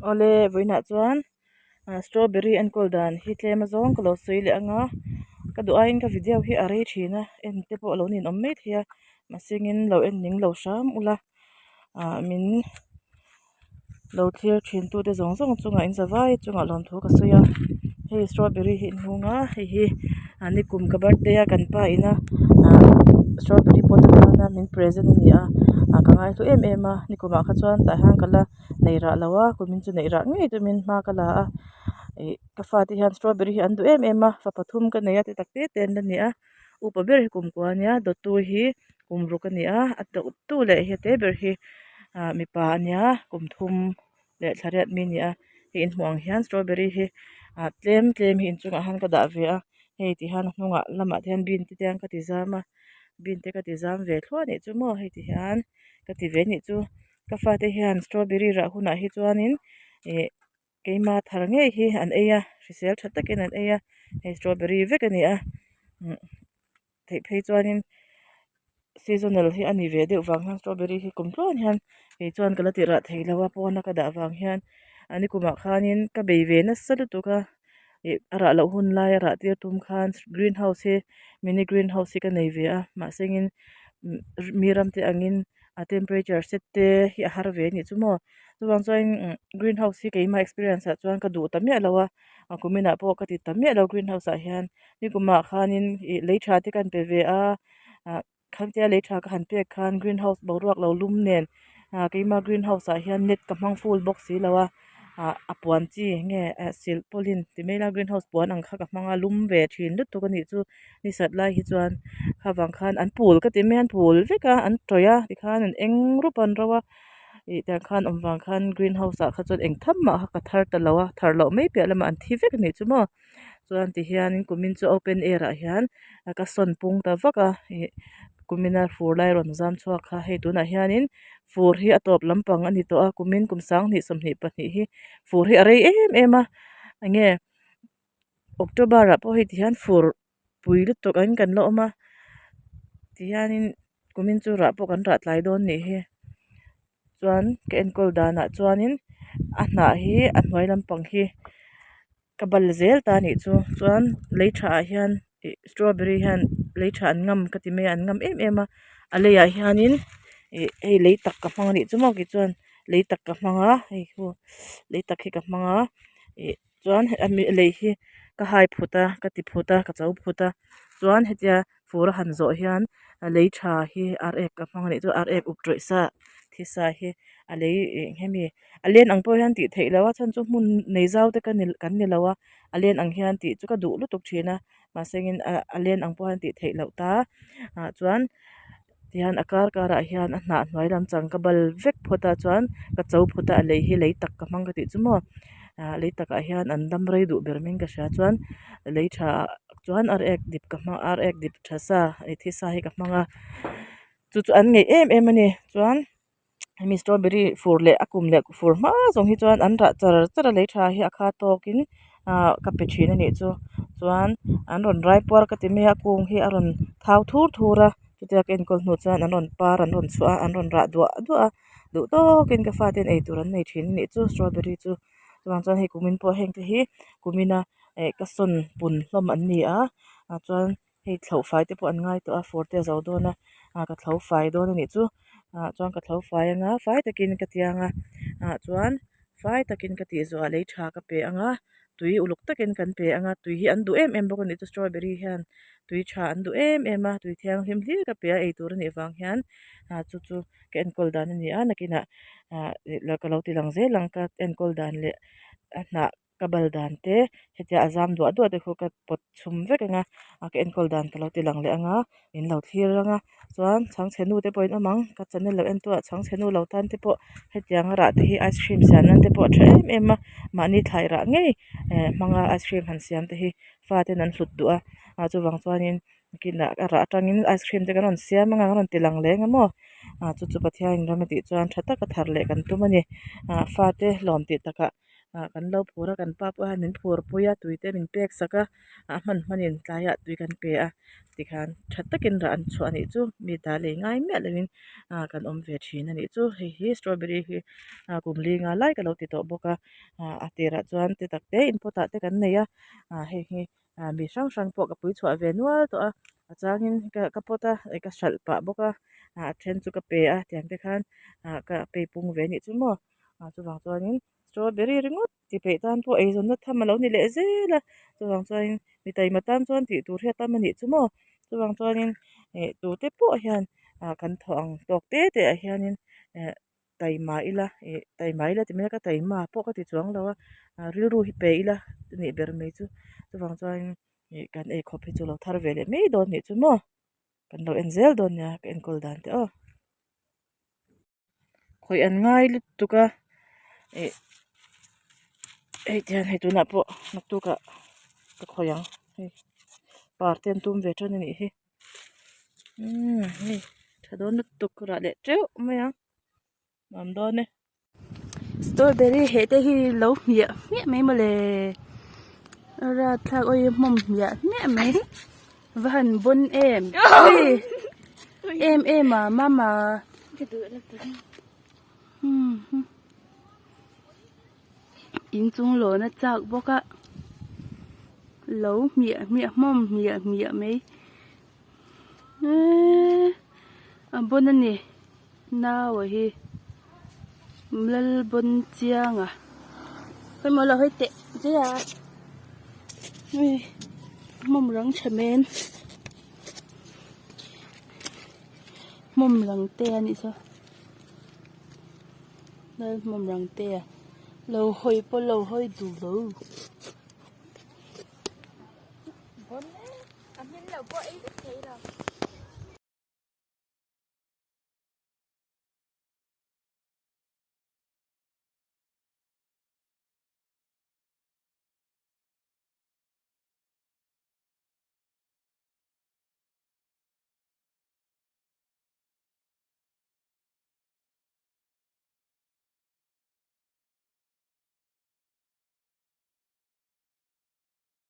Awle vawiinah chuan ah strawberry enkawl dan hi tlem a zawng ka lo sawi leh ang a ka duh aiin ka video hi a rei thin a en te pawh a lo ninawm mai thei a mahsengin lo en ning lo hram ula ah min lo thlir thin tute zawng zawng chungah in za vai chungah lawmthu ka sawi a hei strawberry hi in hung a hei hi ah nikum ka birthday a kan pa ina ah strawberry pot atana min present a ni a ah ka ngaihlu em em a nikumah kha chuan tah hian ka la nei rah lo a kumin chu neih rah ngei tumin hma ka la a ih ka fate hian strawberry hi an duh em em a fa pathum ka nei a ti tak te te an la ni a upa ber hi kum kua a nia dawttu hi kum ruk a ni a a dawttu leh hi a te ber hi ah mipa a nia kum thum leh thla riat mi a ni a hei in hmuh ang hian strawberry hi ah tlem tlem hi inchungah hian ka dah ve a hei ti hian a hnungah lamah te hian bean te te hian ka ti zam a bean te ka ti zam ve thluah a nih chu maw hei ti hian ka ti ve a nih chu. Ka fate hian strawberry rah hunah hi chuanin ih keima thar ngei hi an ei a hrisel tha takin an ei a hei strawberry vek a ni a theih phei chuanin seasonal hi a ni ve deuh vang hian strawberry hi kum tluan hian kei chuan ka la ti rah thei lo a pawn a ka dah vang hian a ni kumah khanin ka bei ve nasa lutuk a ih a rah loh hun lai a rah tir tum khan green house hi mini green house hi ka nei ve a mahse engin mi ram te angin a temperature set te hi a har ve a nih chu maw chuvang chuan green house hi keimah experience ah chuan ka duh ta miah lo a a kumin ah pawh ka ti ta miah lo green house ah hian nikumah khanin ih lei tha te kan pe ve a ah. Khamtia lei tha ka han pek khan green house boruak lo lum nen ah keima green house ah hian net ka hmang full bawk si lo a ah a puan chi nge ah silhpawlin ti mai ila green house puan ang kha ka hmang a lum ve thin lutuk a nih chu ni sat lai hi chuan kha vang khan an phul ka ti mai a an phul vek a an tawih a tikhan an eng rup a an ro a ih tiang khan awm vang khan green house ah kha chuan eng tham mah kha ka thar ta lo a thar loh mai piah lamah an thi vek a nih chu maw. Chuan tihianin kumin chu open air ah hian ka sawn pung ta vak a ih kumina fur lai rawn zam chhuak kha hei tunah hianin fur hi a tawp lampang a ni tawh a kumin kum sanghnih 22 hi fur hi a rei em em a enge october ah pawh hei tihian fur pui lutuk angin kan la awm a tihianin kumin chu rah pawh kan rah tlai dawn nih hi chuan ka enkawl danah chuanin a hnah hi a hnuai lampang hi. Ka bal zel ta anih chu chuan lei tha ah hian ih strawberry hian lei tha an ngam ka ti mai a an ngam em em a a lei ah hianin ih hei lei tak ka hmang anih chu maw kei chuan lei tak ka hmang a hei khu lei tak hi ka hmang a ih chuan lei hi ka hai phut a ka ti phut a ka cho phut a chuan hetia fur a han zawh hian a lei tha hi ar ek ka hmang anih chu ar ek up tawih sa thi sa hi a lei eng hemi a len ang pawh hian tih theih loh a chhan chu hmun nei zau te ka ni kan ni lo a a len ang hian tih chu ka duh lutuk thin a mahse engin a a len ang pawh hian tih theih loh ta ah chuan tihian a kar karah hian a hnah hnuai lam chang ka bal vek phawt a chuan ka cho phawt a a lei hi lei tak ka hmang ka tih chu maw ah lei takah hian an dam rei duh ber mai in ka hria chuan lei tha chuan ar ek dip ka hmang ar ek dip tha sa ih thi sa hi ka hmang a chu chu an ngeih em em a ni chuan. Hemi strawberry fur leh a kum leh fur hma zawng hi chuan an rah char char a lei tha hi a kha tawkin ahh ka pe thin a nih chu chuan an rawn rai puar ka ti mai a a kung hi a rawn thau thur thur a chutia ka enkawl hnu chuan an rawn par an rawn chhuah a an rawn rah duah duah a duh tawkin ka fate in eitur an nei thin a nih chu strawberry chu chuvang chuan hei kumin pawh heng te hi kumina eh ka sawn pun hlawm an ni a ah chuan. Hei thlo fai te pawh an ngai tawh a fur te a zo dawn a ah ka thlo fai dawn a nih chu ah chuan ka thlo fai anga fai takin ka tiang a ah chuan fai takin ka tih zawhah lei tha ka pe anga tui uluk takin kan pe anga tui hi an duh em em bawk a nih chu strawberry hian tui tha an duh em em a tui thianghlim hlir ka pe a eitur a nih vang hian ah chu chu ka enkawl dan a ni a nakinah ah ka lo ti lang zel ang ka enkawl dan leh a hnah. Ka bal dan te hetia a zam duah duah te khu ka pawt chhum vek ang a a ka enkawl dan ka lo ti lang leh ang a min lo thlir ang a chuan chhangchhe nu te pawh in awm ang ka channel lo en tu ah chhangchhe nu lo tan te pawh hetiang a rah te hi ice cream siam nan te pawh a tha em em a mahni thlai rah ngei eh hmanga ice cream han siam te hi fa ten an hlut duh a ah chuvang chuanin kinah a rah atangin ice cream te kan rawn siam ang a an rawn ti lang leng a maw ah chu chu Pathian in ram a tih chuan tha taka thar leh kan tum a ni ah fate lawm tih takah. ah kan lo phur a kan pa pawh hian min phur pui a tui te min pek sak a a hman hmanin tlaiah tui kan pe a tikhan tha takin rah an chhuah anih chu mi ta lei ngai miah lovin ah kan awm ve thin anih chu hei hi strawberry hi ah kum li nga lai ka lo ti tawh bawk a ah a tirah chuan te tak te in pot ah te kan nei a ah hei hi ah mi hrang hrang pawh ka pui chhuah ve nual tawh a a changin ka ka pot a ka hralh pah bawk a ah a then chu ka pe a tiang te khan ah ka peipung ve anih chu maw ah chuvang chuanin strawberry ringawt ti peih tan pawh eizawnna tham a lo ni leh zel a chuvang chuanin mi taima tan chuan tih tur hi a tam a nih chu maw chuvang chuanin ih tute pawh hian ah kan thawh ang tawk te te ah hianin eh taima ila ih taima ila ti mai a ka taima pawh ka ti chuang lo a ah rilru hi pe ila a nih ber mai chu chuvang chuanin ih kan eikhawp hi chu lo thar ve leh mai dawn nih chu maw kan lo en zel dawn nia ka enkawl dan te aw. Khawih an ngai lutuk a ih hei te hian hei tunah pawh naktuk ah ka khawih ang hei par te an tum ve tan anih hi umm hei tha dawn lutuk rah leh teuh mai ang nuam dawn e. Strawberry heh te hi lo hmiah hmiah mai mawle a rapthlak awii hmawm hmiah hmiah mai va han bawn em em em a mama inchung lawn a chak bawk a lo hmiah hmiah hmawm hmiah hmiah mai eee a bawn a ni. Naua hi Lalbawn chianga hei maw lo hawi teh zui a hei hmawm rang tha men hmawm rang te a nih saw lal hmawm rang te a lo hawi pawh lo hawi duh lo.